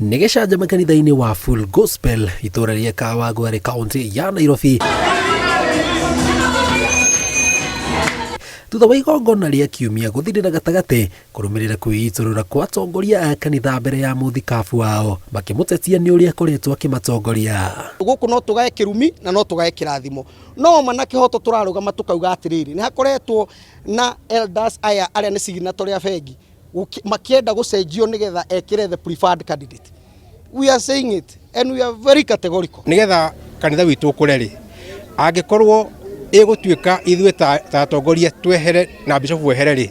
Nĩ gĩcanjama kanitha-inĩ wa Full Gospel itũra rĩa Kawangware kaunti ya Nairobi thutha wa igongona rĩa kiumia gũthirĩra gatagatĩ kũrũmĩrĩra kwĩitũrũra kwa atongoria a kanitha mbere ya mũthikabu wao makĩmũtetia nĩ ũrĩa akoretwo akĩmatongoria. Gũkũ no tũgae kĩrumi na no tũgae kĩrathimo, no ma na kĩhoto tũrarũgama tũkauga atĩrĩrĩ, nĩ hakoretwo na elders aya arĩa nĩ signatory a bengi makĩenda gũcenjio nĩgetha ekĩre the preferred candidate. We are saying it and we are very categorical. Nĩgetha kanitha witũ ũkũre rĩ, angĩkorwo ĩgũtuĩka ithuĩ ta atongoria twehere na bishofu ehere rĩ,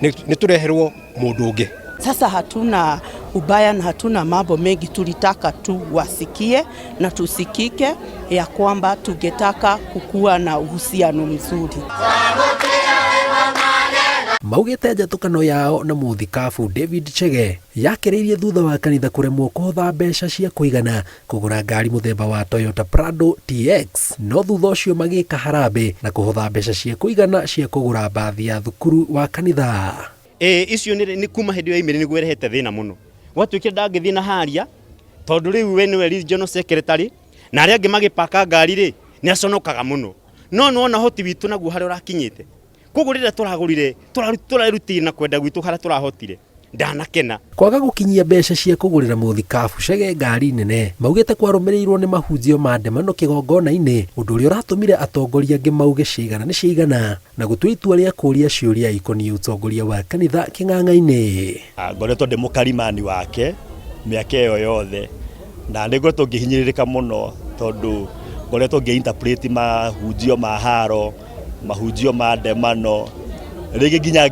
nĩ tũreherwo mũndũ ũngĩ. Sasa hatuna ubaya na hatuna mambo mengi, tulitaka tu wasikie na tusikike ya kwamba tungetaka kukuwa na uhusiano mzuri. Maugĩte njatũkano yao na mũthikabu David Chege yakĩrĩirie thutha wa kanitha kũremwo kũhotha mbeca cia kũigana kũgũra ngari mũthemba wa Toyota Prado TX, no thutha ũcio magĩka harambĩ na kũhotha mbeca cia kũigana cia kũgũra mbathi ya thukuru wa kanitha. Ĩĩ, icio nĩ kuma hĩndĩ ĩyo yaimĩrire nĩguo ĩrehete thĩna mũno. Gwatuĩkire ndangĩthiĩ na haria tondũ rĩu we nĩwe regional secretary na arĩa angĩ magĩpaka ngari rĩ nĩ aconokaga mũno. No nĩwona ũhoti witũ naguo harĩa ũrakinyĩte. Koguo rĩrĩa tũragũrire tũrerutĩire na kwenda gwitũ harĩa tũrahotire. Ndanakena. Kwaga gũkinyia mbeca cia kũgũrĩra mũthikabu Chege ngari nene maugĩte kwarũmĩrĩirwo nĩ mahunjio ma ndemano kĩgongona-inĩ, ũndũ ũrĩa ũratũmire atongoria angĩ mauge ciaigana nĩ ciaigana na gũtua itua rĩa kũũria ciũria ikoniĩ ũtongoria wa kanitha kĩng'ang'a-inĩ. Ngoretwo ndĩ mũkarimani wake mĩaka ĩyo yothe na nĩ ngoretwo ngĩhinyĩrĩrĩka mũno tondũ ngoretwo ngĩ interpret mahunjio ma haro, mahunjio ma ndemano, rĩngĩ nginya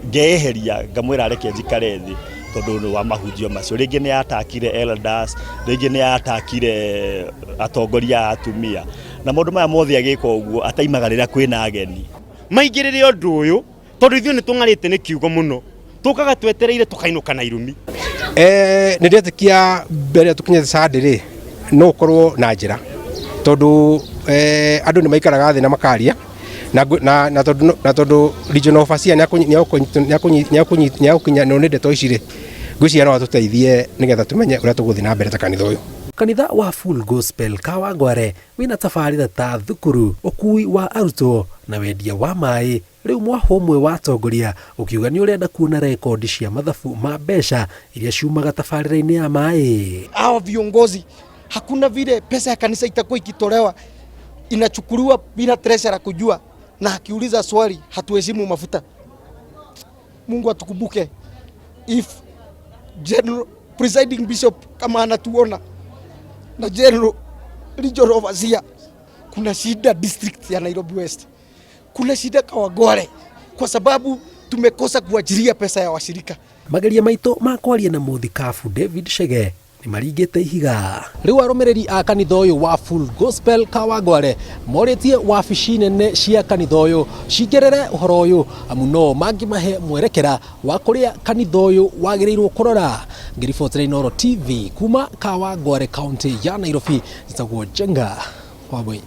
ngeyeheria ngamwĩra reke njikare thĩ tondũ wa mahunjio macio. Rĩngĩ nĩ atakire elders, rĩngĩ nĩ atakire atongoria a atumia, na maũndũ maya mothe agĩka ũguo ataimaga rĩrĩa kwĩna ageni. Maingĩrĩre ũndũ ũyũ tondũ ithuĩ nĩ tũng'arĩte nĩ kiugo mũno, tũkaga twetereire tũkainũka na irumi. Nĩ ndetĩkia mbere tũkinyĩte Sunday rĩ, no ũkorwo na njĩra tondũ andũ nĩ maikaraga thĩ na makaria na tondũ regional overseer nĩagũkinya nĩ ndeto ici rĩ, ngwĩciria no atũteithie nĩgetha tũmenye ũrĩa tũgũthiĩ na mbere ta kanitha ũyũ. Kanitha wa Full Gospel Kawangware wĩna tabarĩra ta thukuru, ũkui wa arutwo na wendia wa maĩ. Rĩu mwahũ ũmwe wa atongoria ũkiuga nĩ ũrenda kuona rekondi cia mathabu ma mbeca iria ciumaga tabarĩra-inĩ ya maĩ. Hawa viongozi, hakuna vile pesa ya kanisa itakuwa ikitolewa inachukuliwa bila treasurer kujua, na akiuliza swali hatuheshimu mafuta. Mungu atukumbuke. If general presiding bishop kama anatuona na general regional overseer, kuna shida district ya Nairobi West, kuna shida Kawangware kwa sababu tumekosa kuajiria pesa ya washirika. Mageria maitũ ma kwaria na mũthikabu David Chege nĩ maringĩte ihiga. Rĩu arũmĩrĩri a kanitha ũyũ wa Full Gospel Kawangware morĩtie wabici nene cia kanitha ũyũ cingĩrĩre ũhoro ũyũ amu no mangĩmahe mwerekera wa kũrĩa kanitha ũyũ wagĩrĩirwo kũrora. Ngĩribotera Inooro TV kuma Kawangware kaunti ya Nairobi, njĩtagwo Njenga Wambui.